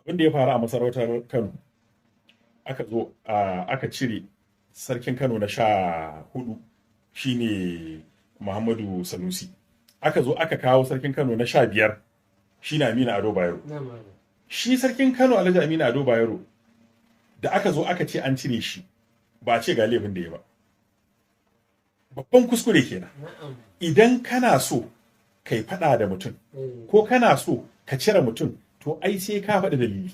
Abin da ya faru a masarautar Kano, aka zo aka cire sarkin Kano na 14, shine Muhammadu Sanusi. Aka zo aka kawo sarkin Kano na 15, shine Aminu Ado Bayero. Shi sarkin Kano Alhaji Aminu Ado Bayero da aka zo aka ce an cire shi, ba a ce ga laifin da ya ba. Babban kuskure kenan. Idan kana so kai faɗa da mutum ko kana so ka cire mutum, to ai sai ka faɗi dalili.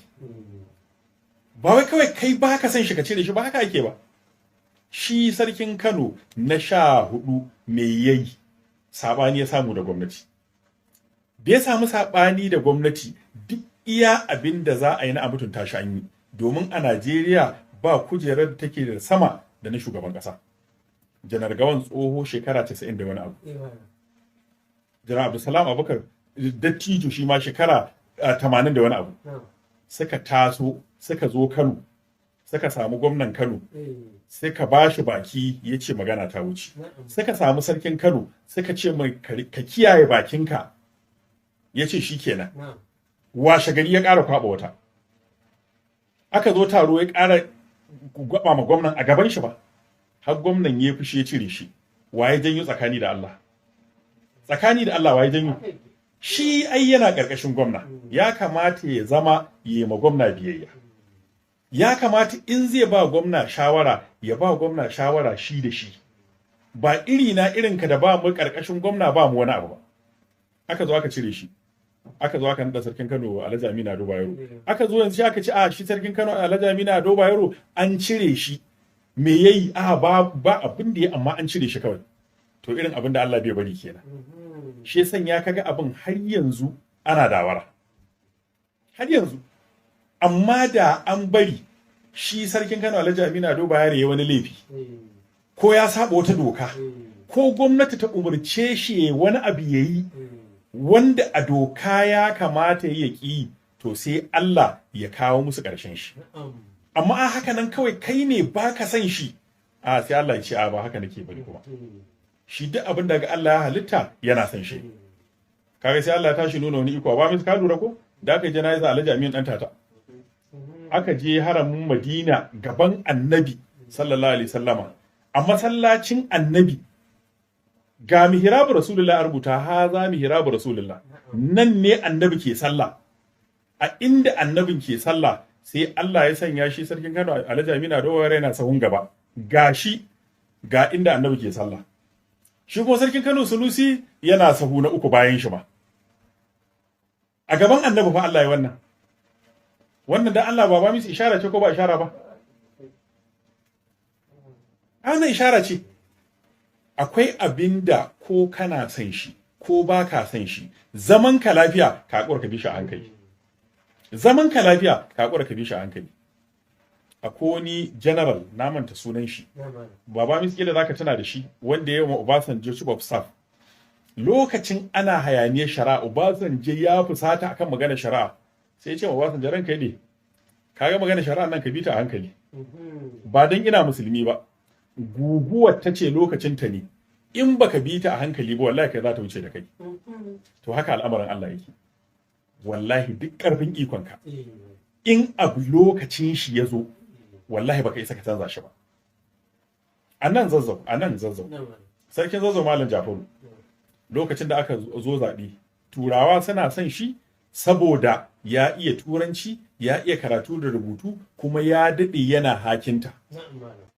Ba wai kawai kai ba ka san shi ka cire shi ba, haka ake ba. Shi sarkin Kano na 14 me yayi? Saɓani ya samu da gwamnati. Da ya samu saɓani da gwamnati, duk iya abin da za a yi na a mutunta shi an yi, domin a Najeriya ba kujerar da take da sama da na shugaban ƙasa. Janar Gawan tsoho, shekara 90 da wani abu. Janar Abdulsalam Abubakar dattijo, shi ma shekara 80 da wani abu. Suka taso suka zo Kano, suka samu gwamnan Kano, suka ba shi baki, ya ce magana ta wuce. Suka samu sarkin Kano, suka ce mai ka kiyaye bakinka, ya ce shi kenan. Washe gari ya ƙara kwaɓa wata. Aka zo taro, ya ƙara gwaba ma gwamnan a gaban shi ba, har gwamnan ya fushi ya cire shi. Waye janyo, tsakani da Allah? Tsakani da Allah, waye janyo? Shi ai yana ƙarƙashin gwamna, ya kamata ya zama ya ma gwamna biyayya. Ya kamata in zai ba gwamna shawara, ya ba gwamna shawara shi da shi, ba iri na irin ka da ba mu ƙarƙashin gwamna ba mu wani abu ba. Aka zo aka cire shi, aka zo aka naɗa sarkin Kano Alhaji Aminu Ado Bayero. Aka zo yanzu aka ce a shi sarkin Kano Alhaji Aminu Ado Bayero an cire shi. Me yayi? A ba abin da ya, amma an cire shi kawai. To irin abin da Allah bai bari kenan. Shi ya sanya kaga abin har yanzu ana dawara har yanzu. Amma da an bari shi sarkin Kano Alhaji Aminu Ado Bayero ya wani laifi ko ya saba wata doka, ko gwamnati ta umarce shi wani abu yayi wanda a doka ya kamata ya ƙi, to sai Allah ya kawo musu ƙarshen shi. Amma a haka nan kawai kai ne ba ka san shi, a sai Allah ya ce a ba haka nake bari. Kuma shi duk abin da ga Allah ya halitta yana san shi. Kaga sai Allah ya tashi nuna wani iko ba mai. Ka lura ko da aka yi jana'iza Alhaji Aminu Dan Tata, aka je haramin Madina gaban Annabi sallallahu alaihi sallama, a masallacin Annabi, ga mihrabu Rasulullah a rubuta, haza mihrabu Rasulullah, nan ne Annabi ke sallah. A inda Annabin ke sallah, sai Allah ya sanya shi sarkin Kano Alhaji Aminu Ado Bayero yana sahun gaba, gashi ga inda Annabi ke sallah. Shi kuma sarkin Kano Sunusi yana sahu na uku bayan shi ma. A gaban Annabi fa Allah ya wannan. Wannan dan Allah baba misi ishara ce ko ba ishara ba? Wannan ishara ce. Akwai abin da ko kana son shi ko ba ka son shi, zaman ka lafiya ka haƙura ka bi shi a hankali. Zaman ka lafiya ka haƙura ka bi shi a hankali. Akwai wani general, na manta sunan shi, baba miskila zaka tuna da shi, wanda ya yi wa Obasanjo chief of staff lokacin ana hayaniyar shari'a. Obasanjo ya fusata akan maganar shari'a, sai ya ce wa Obasanjo, ranka ne kaga maganar shari'a nan, ka bi ta a hankali. Ba dan ina musulmi ba, guguwar ta ce lokacin ta ne, in baka bi ta a hankali ba, wallahi kai za ta wuce da kai. To haka al'amarin Allah yake. Wallahi duk karfin ikonka, in abu lokacin shi ya zo, wallahi baka isa ka canza shi ba. A nan Zazzau, a nan Zazzau, sarkin Zazzau Malam Jafaru, lokacin da aka zo zaɓe, Turawa suna son shi saboda ya iya Turanci, ya iya karatu da rubutu, kuma ya daɗe yana hakinta.